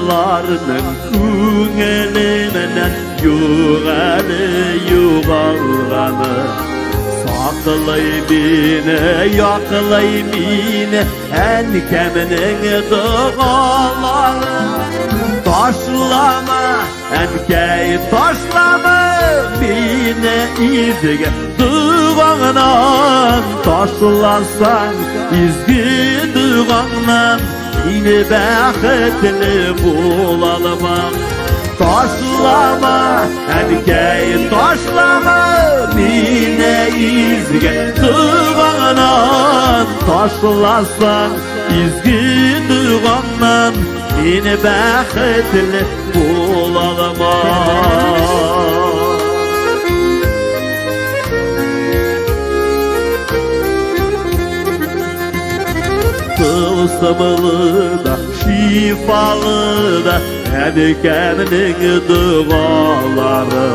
Җырларның күңелемнән юк әле югалганы. Саклый мине, яклый мине әнкәмнең догалары. Ташлама, әнкәй, ташлама мине изге догаңнан. Ташласаң изге догаңнан, мин бәхетле булалмам. Ташлама, әнкәй, ташлама мине изге догаңнан. Ташласаң изге догаңнан, мин бәхетле булалмам. Тылсымлы да, şifalı da әнкәмнең догалары.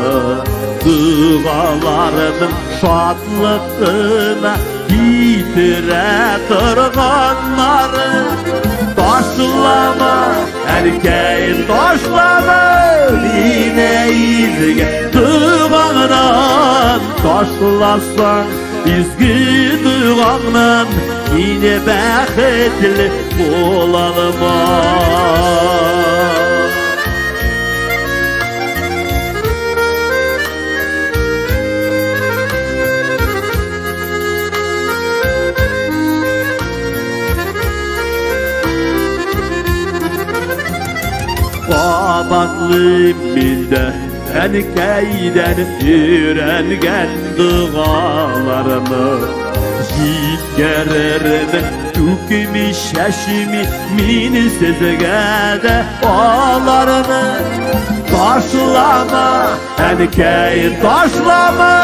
Догаларының шатлыгына китерә торганнары. Ташлама, әнкәй, ташлама мине изге догаңнан. Ташласаң изге догаңнан, мин бәхетле булалмам. Кабатлыйм мин дә әнкәйдән өйрәнгән догаларны. Җиткерермен түкми чәчми мин сезгә дә аларны. Ташлама, әнкәй, ташлама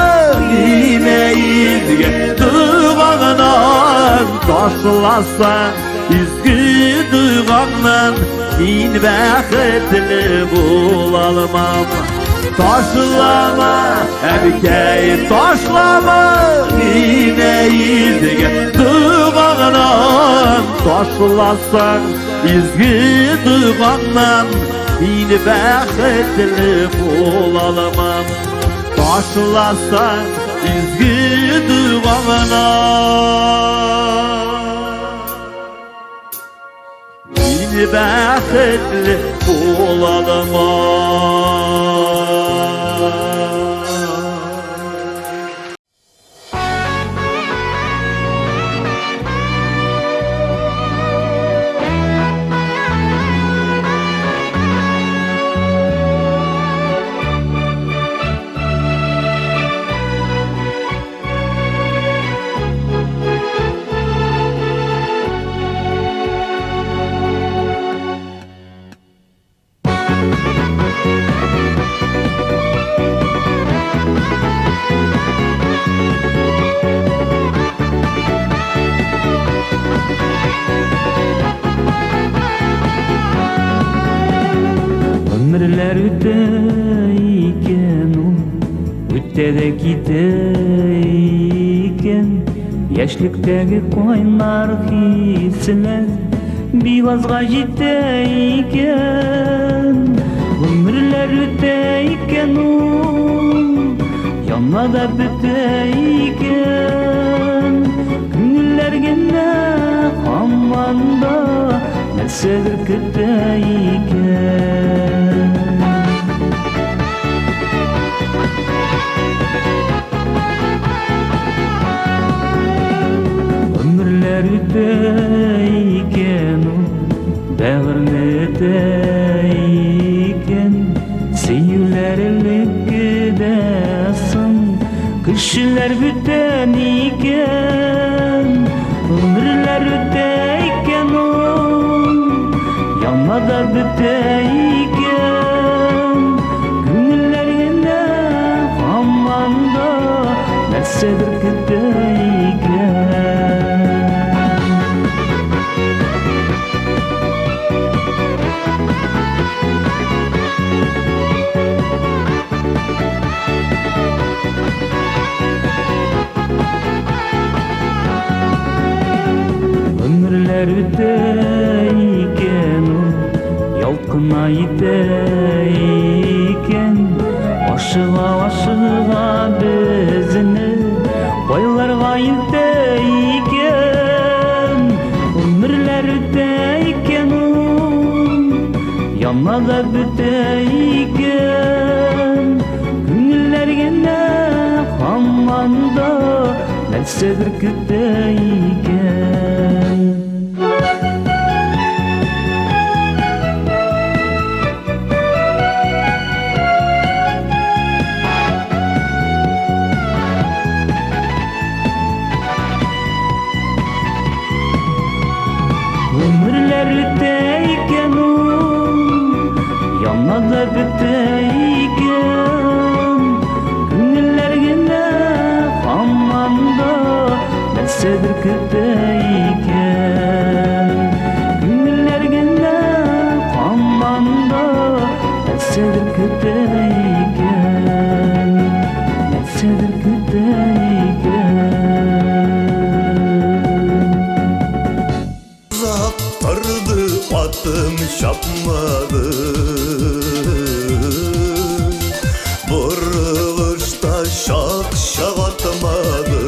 мине изге догаңнан. Ташласаң изге догаңнан, мин бәхетле булалмам. Ташлама, әнкәй, ташлама мине изге догаңнан. Ташласаң изге догаңнан, мин бәхетле булалмам. Ташласаң изге догаңнан, мин бәхетле булалмам. Гомерләр үтә икән ул, үтә дә китә икән. Яшьлектәге кайнар хисләр бик азга җитә икән. Гомерләр үтә икән ул, яна да бетә икән. Күңелләр генә һаман да нәрсәдер көтә икән. Гомерләр үтә икән ул, бәгырьне өтә икән. Сөюләр элеккедә соң, кешеләр бүтән икән. Гомерләр үтә икән ул, яна да бетә икән. Күңелләр генә һаман да нәрсәдер көтә икән. Гомерләр үтә икән ул, ялкын Яна итә икән. Ашыга, ашыга безне кайларга илтә икән? Гомерләр үтә икән ул, яна да бетә икән. Күңелләр генә һаман да нәрсәдер көтә икән. Гомерләр үтә икән ул, яна да бетә икән. Күңелләр генә һаман да нәрсәдер көтә икән. Күңелләр генә һаман да нәрсәдер көтә икән. Нәрсәдер көтә икән. Uzak durdu atım çapmadı. Buruluşta şak şak atmadı.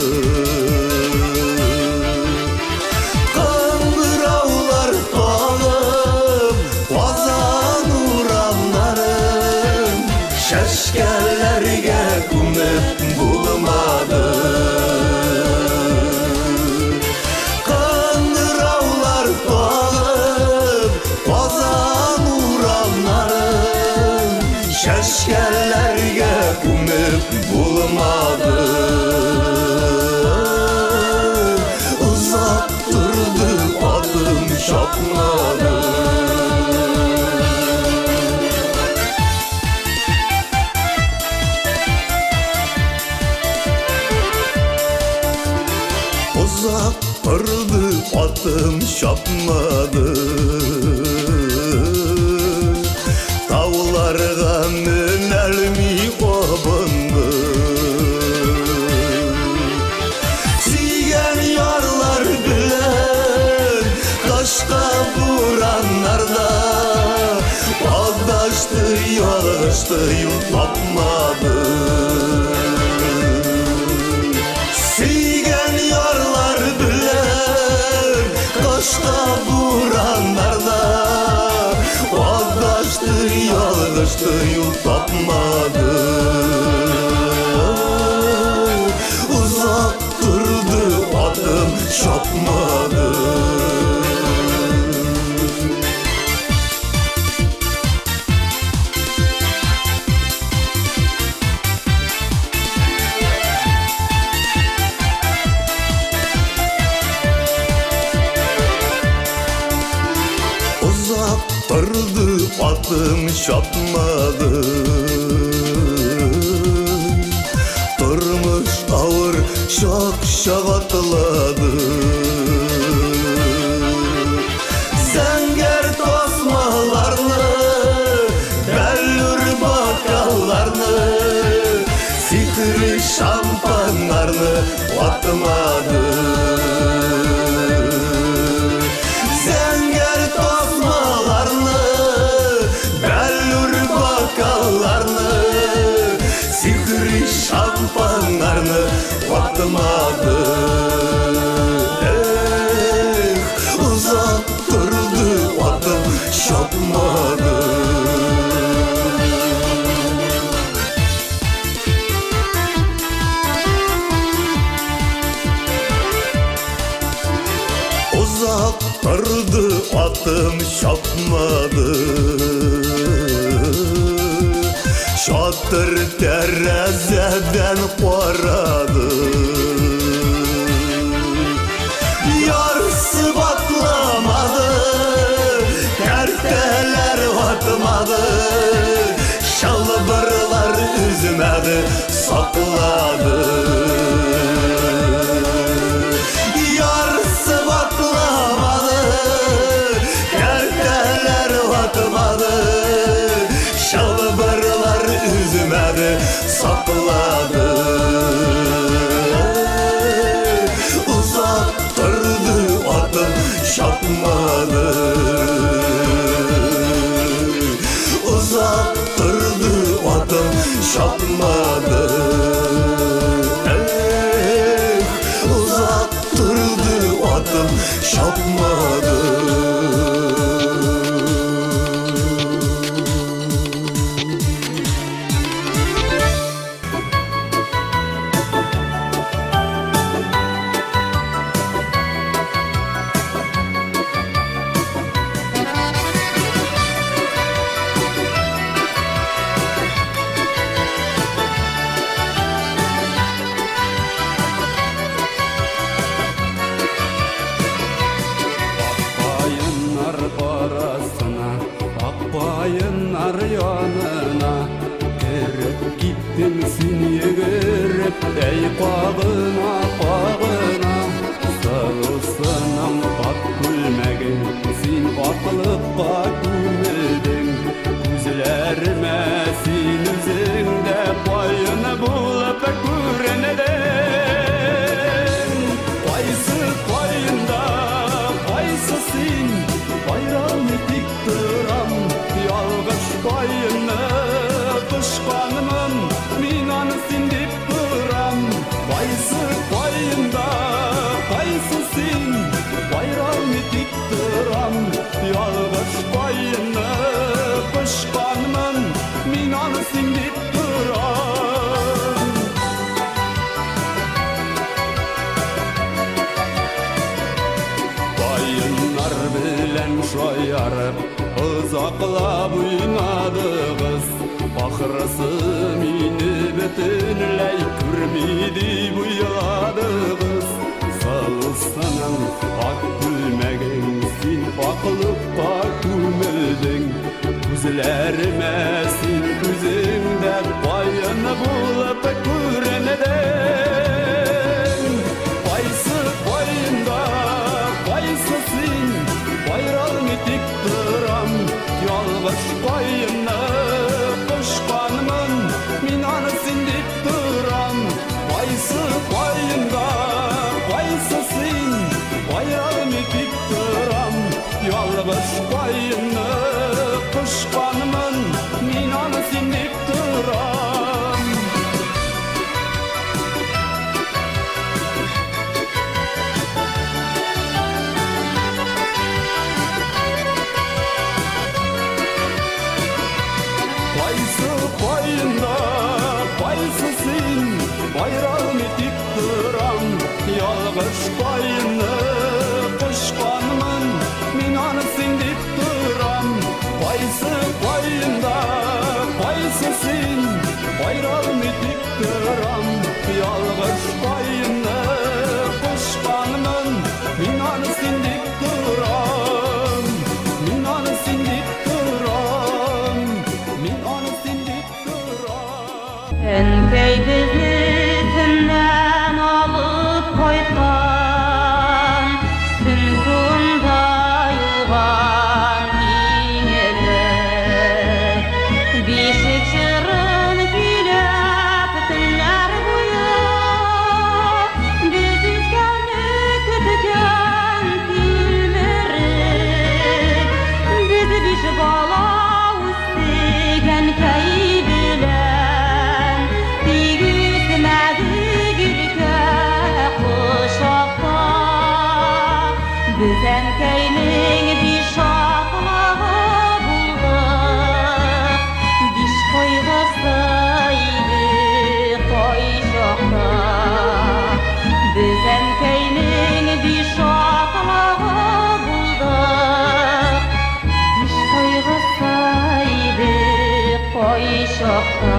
Kangıravlar tağım, Kazan uramlarım, Şeşkelerge kumıp bulmadı. Kangıravlar tağım, Kazan uramlarım, Şeşkelerge kumıp bulmadı. Uzak durdu adım çapmadı. Uzak durdu atım çapmadı. Tavlarga münelmi obundu. Sigen yarlar bilen taşta vuranlarda Adaştı yalıştı yol tapmadı. Sigen yarlar bilen taşta vuranlarda Adaştı yalıştı yol tapmadı. Uzak durdu adım çapmadı. Uzak durdu atım çapmadı. Durmuş ağır şak şak atladı. Zenger tasmalarını, bellur bakallarını, sihri şampanlarını atmadı. Zenger tasmalarını, bellur bakallarını, sihri şampanlarını atmadı. Eh, uzak durdu atım çapmadı. Uzak durdu atım çapmadı. Çatır terezeden qaradı. Yarısı batlamadı, kerteler batmadı, şalvarlar üzmedi, sakladı. Yarısı batlamadı, kerteler batmadı, şalvarlar üzmedi, sakladı. Uzak durdu adım çapmadı. Йөгереп, әй кагына, кагына. Сылусының ак күлмәген, син аклыкка күмелдең. Күзләремә син үзең дә каен булып күрендең. Кайсы каенда, кайсы син, айран тик торам. Ялгыш каенны кочканмын, мин аны син дип торам. Кайсы каенда, кайсы син, айран тик торам. Ялгыш каенны кочканмын, мин аны син дип торам. Каеннар белән шаярып, озаклап уйнадыгыз. Ахрысы мине бөтенләй күрми дип уйладыгыз. Сылусының ак күлмәген, син аклыкка күмелдең. Күзләремә син үзең дә каен булып күрендең. Кайсы каенда, кайсы син, айралмый тик торам. Ялгыш каенны кочканмын, мин аны син дип торам. Кайсы каенда, кайсы син, айралмый тик торам. Ялгыш каенны кочканмын, мин аны син дип торам. Кайсы каенда, кайсы син, айралмый тик торам. Ялгыш каенны кочканмын, мин аны син дип торам. Кайсы каенда, кайсы син, айралмый тик торам. Ялгыш каенны кочканмын, мин аны син дип торам. Мин аны син дип торам. Мин аны син дип торам. Әнкәй безне төннән алып кайткан, Сөн суында юган иң элек. Бишек җырын көйләп төннәр буе, Без үскәнне көткән тилмереп. Без биш бала үстек әнкәй белән, Тик үсмәдек иркә кочакта. Без әнкәйнең биш шатлыгы булдык, Биш кайгысы иде кайчакта. Без әнкәйнең биш шатлыгы булдык, Биш кайгысы иде кайчакта.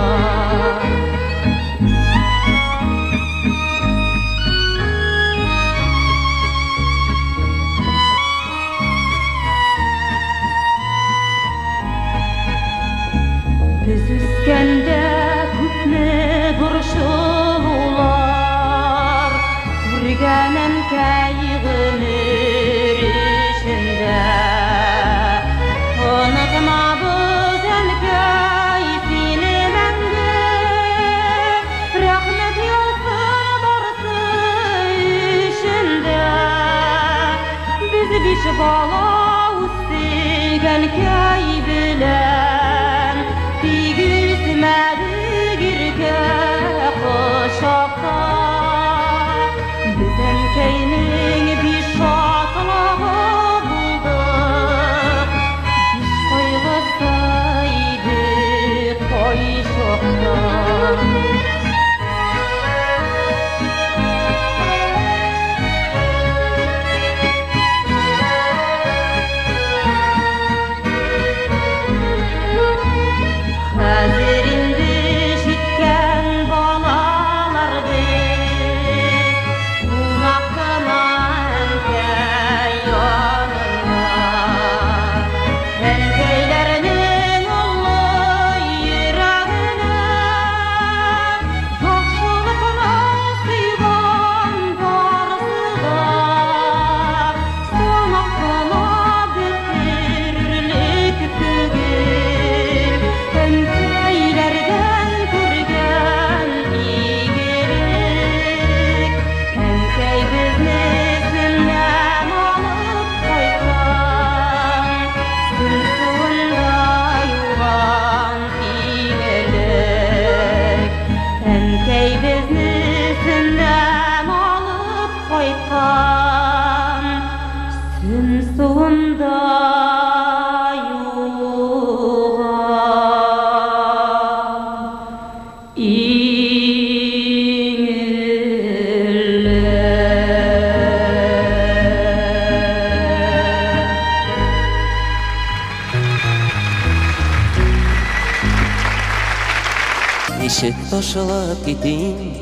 Без үскәндә күпме борчылулар күргән әнкәй гомер эчендә. Онытмабыз, әнкәй, сине мәңге, Рәхмәт яусын барысы өчен дә. Без биш бала үстек әнкәй белән, Тик үсмәдек иркә кочакта. Без әнкәйнең Ничек ташлап китим,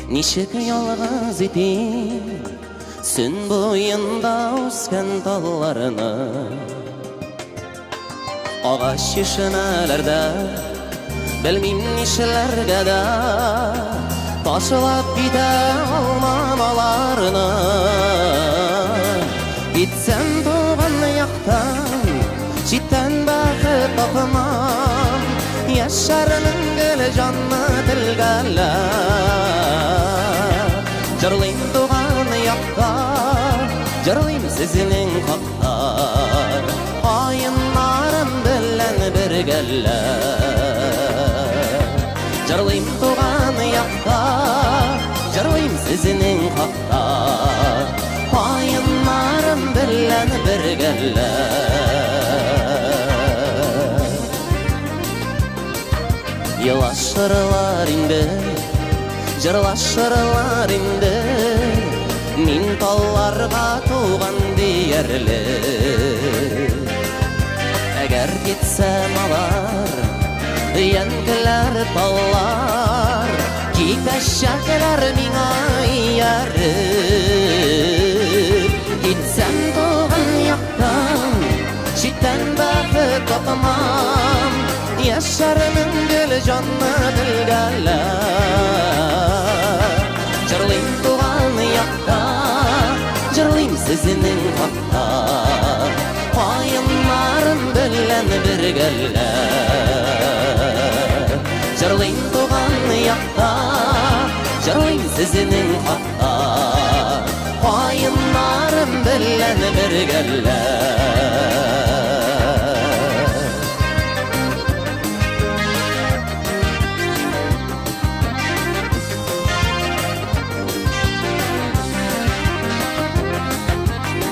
ничек ялгыз итим Сөн буенда үскән талларны. Агач чишмәләрдә белмим нишләргә дә, Ташлап китә алмам аларны. Китсәм туган яктан, читтән бәхет тапмам, Яшәрмен гел җанны телгәләп. Җырлыйм туган якта, җырлыйм сезнең хакта, Каеннарым белән бергәләп. Җырлыйм туган якта, җырлыйм сезнең хакта, Каеннарым белән бергәләп. Елашырлар инде, җырлашырлар инде, Мин талларга туган диярлек. Әгәр китсәм алар, өянкеләр таллар, Китәчәкләр миңа ияреп. Китсәм туган яктан, читтән бәхет тапмам, Яшәрмен гел җанны телгәләп. Җырлыйм туган якта, җырлыйм сезнең хакта, Каеннарым белән бергәләп. Җырлыйм туган якта, җырлыйм сезнең хакта, Каеннарым белән бергәләп.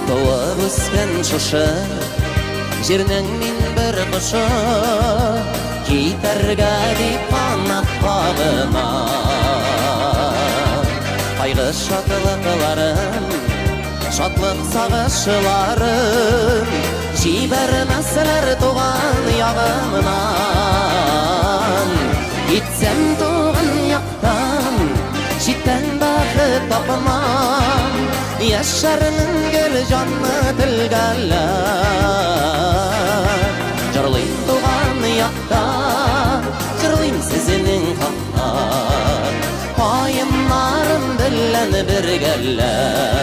Туып үскән шушы җирнең мин бер кошы, Китәргә дип канат кагына. Кайгы шатлыкларым, шатлык сагышларым Җибәрмәсләр туган ягымнан. Китсәм туган яктан, читтән бәхет тапмам, Яшәрмен гел җанны телгәләп. Җырлыйм туган якта, җырлыйм сезнең хакта, Каеннарым белән бергәләп.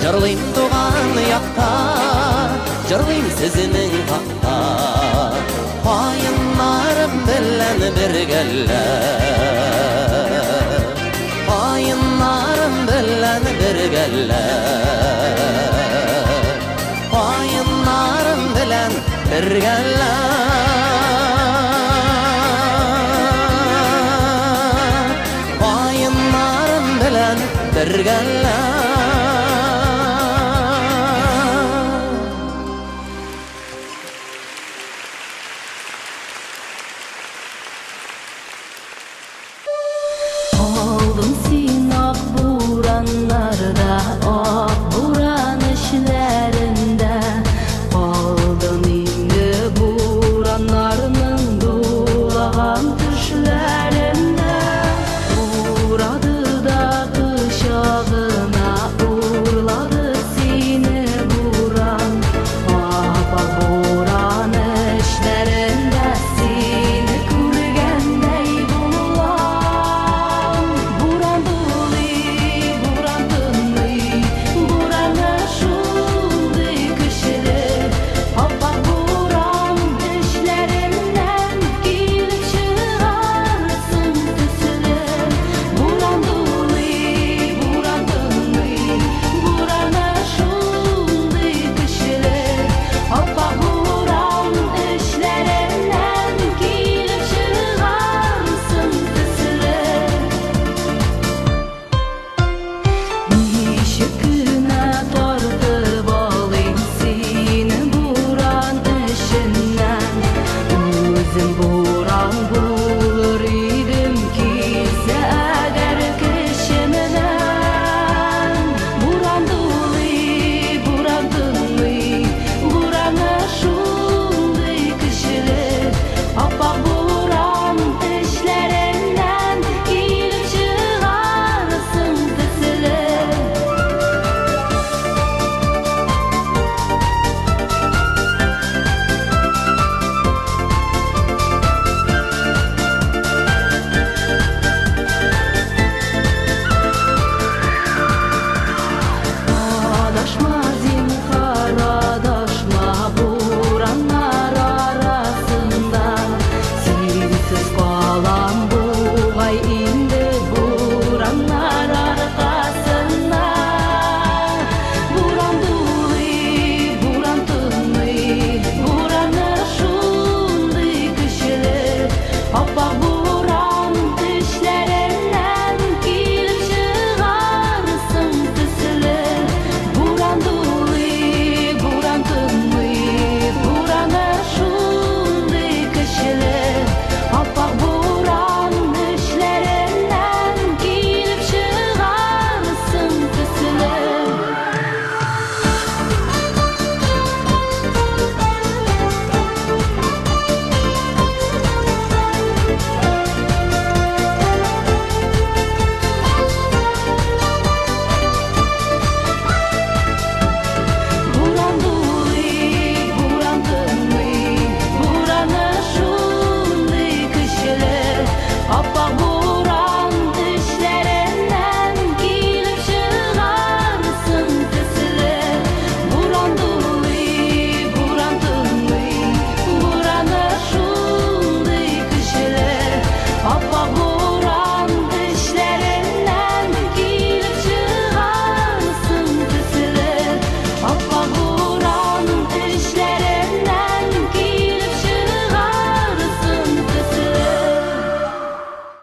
Җырлыйм туган якта, җырлыйм сезнең хакта, Каеннарым белән бергәләп. Каеннарым белән бергәләп. Каеннарым белән бергәләп. Каеннарым белән бергәләп. Калдым.